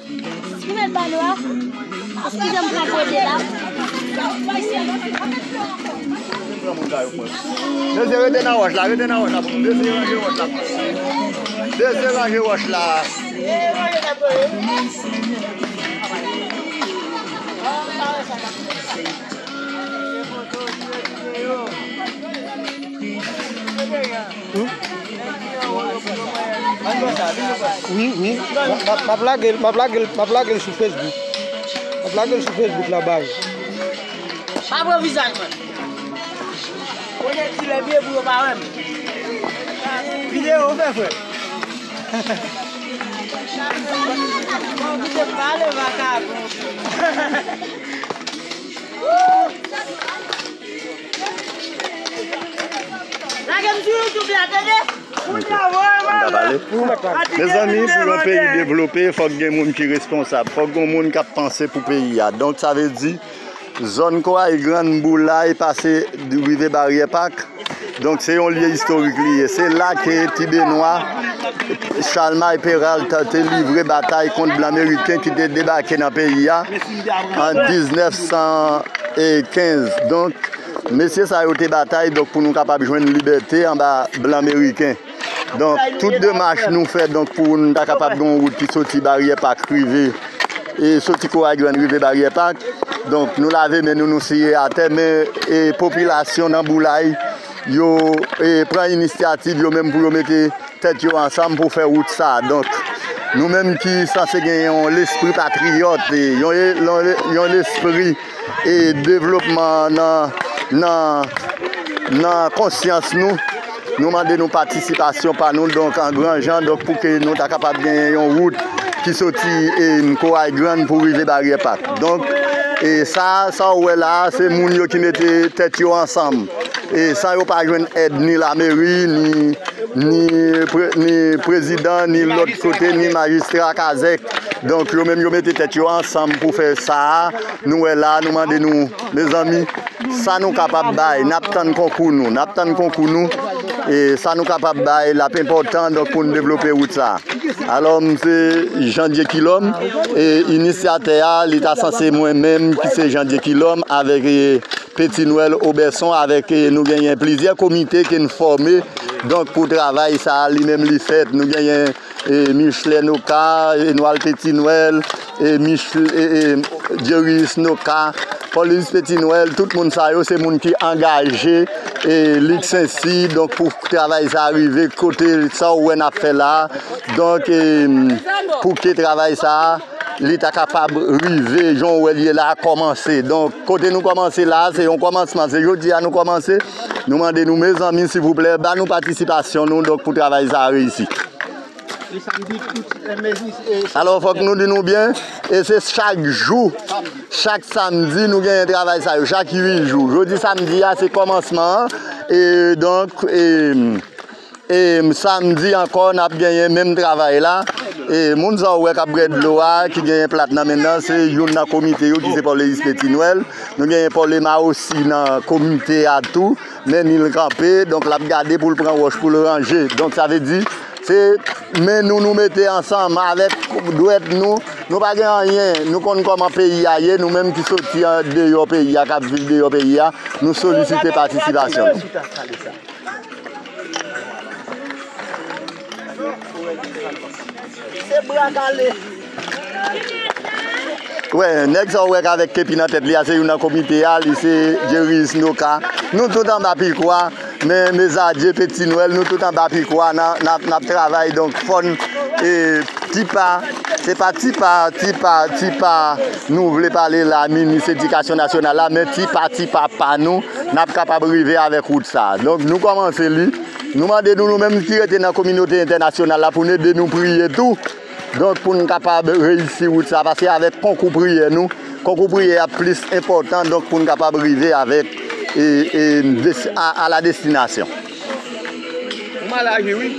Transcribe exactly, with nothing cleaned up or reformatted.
Ki mèt balo a? Eskize m, pran kote la. Mesye, rete nan wòch la, rete nan wòch la pou nou. Mesye, ranje wòch la pou nou. Mesye, ranje wòch la. Wi, wi. M ap, m ap lage l, m ap lage l, m ap lage l sou Facebook. M ap lage l sou Facebook la bay. Pa pran vizaj mwen. Kote ti lè vye pou yo pa wè m. Videyo fè frè. Bon, kite pale vakabon. Lage m sou YouTube la, tande? Mezanmi, pou yon peyi devlope, fòk gen moun ki responsab. Fòk gen moun k ap panse pou peyi a. Donk, sa vle di, zòn Koray Grann, Boulay, pase rive Baryè Pak. Donk, se yon lye istorik li ye. Se la ke Ti Benwa, Chalmay Peralt te livre batay kont blan meriken ki te debake nan peyi a an diznèf san kenz. Donk, mesye sa yo te batay, donk, pou nou kapab jwenn libète anba blan meriken. Donk, tout demach nou fè, donk, pou nou ta kapab gen yon wout ki soti Baryè Pak rive, e soti Koray Grann rive Baryè Pak. Donk, nou lave men nou, nou siye atè, men, e, popilasyon nan Boulay, yo, e, pran inisyativ yo menm pou yo mete tèt yo ansanm pou fè wout sa. Donk, nou menm ki sanse gen yon lespri patriyòt, e, yon, yon, yon lespri, e, devlopman nan, nan, nan konsyans nou, nou mande nou patisipasyon pa nou, donk, an gran jan, donk, pou ke nou ta kapab genyen yon wout ki soti, e, Koray Grann pou rive Baryè Pak. Donk, e, sa, sa w wè la a, se moun yo ki mete tèt yo ansanm. E san yo pa jwenn èd ni lameri, ni, ni pre-, ni prezidan, ni lòt kote, ni majistra, kazèk. Donk, yo menm yo mete tèt yo ansanm pou fè sa a. Nou wè la, nou mande nou, mezanmi, sa nou kapab bay, n ap tann konkou nou, n ap tann konkou nou. E sa nou kapab bay, l ap enpòtan, donk, pou n devlope wout sa a. Alò, m se Jan Dye Kilòm, e inisyatè a, li ta sanse mwen menm ki se Jan Dye Kilòm, avèk, e, Peti Nwèl Obèson, avèk, e, nou genyen plizyè komite ke n fòme, donk, pou travay sa a, li menm li fèt. Nou genyen, e, Michelin Noka, Enwal Peti Nwèl, e, Mich-, e, e, Djeris Noka, Paulinus Peti Nwèl, tout moun sa yo, se moun ki angaje, e, Lig Sensi, donk, pou travay sa a rive kote sa w wè n ap fè la a. Donk, e, pou ke travay sa a, li ta kapab rive, jan w wè l ye la a, kòmanse. Donk, kote nou kòmanse la a, se yon kòmansman. Se jodi a nou kòmanse. Nou mande nou, mezanmi, silvouplè, ba nou patisipasyon nou, donk, pou travay sa a reyisi. Alò, fòk nou di nou byen, e se chak jou, chak samdi, nou genyen travay sa yo, chak uit jou. Jodi samdi a, se kòmansman an, e donk, e, E samdi ankò, n ap genyen menm travay la. E moun sa w wè k ap bwè dlo a, ki genyen plat nan men l nan, se youn nan komite yo ki se Paulinus Peti Nwèl. Nou genyen Paulema osi nan komite a tou, men ni l kanpe, donk l ap gade pou l pran wòch pou l ranje. Donk sa vle di, se men nou, nou mete ansanm avèk dwèt nou. Nou pa gen anyen, nou konn kòman peyi a ye, nou menm ki soti an deyò peyi a, k ap viv deyò peyi a, nou solisite patisipasyon nou. Se bra kale. Wè, nèg sa w wè k avèk kepi nan tèt li a, se youn nan komite a, li se Djeris Noka. Nou tout anba pikwa, men Mezadye, Peti Nwèl, nou tout anba pikwa, n a, n ap, n ap travay, donk fò n, e, ti pa, se pa ti pa, ti pa, ti pa, nou vle pale la, minis edikasyon nasyonal la, men ti pa, ti pa, pa nou, n ap kapab rive avèk wout sa a. Donk, nou kòmanse li. Nou mande nou, nou menm ki rete nan kominote entènasyonal la, pou n ede nou priye tou. Donk, pou n kapab reyisi wout sa a, paske avèk konkou priyè nou, konkou priyè a plis enpòtan, donk, pou n kapab rive avèk, e, e, des-, a, a la destinasyon. Ou mal aji, wi.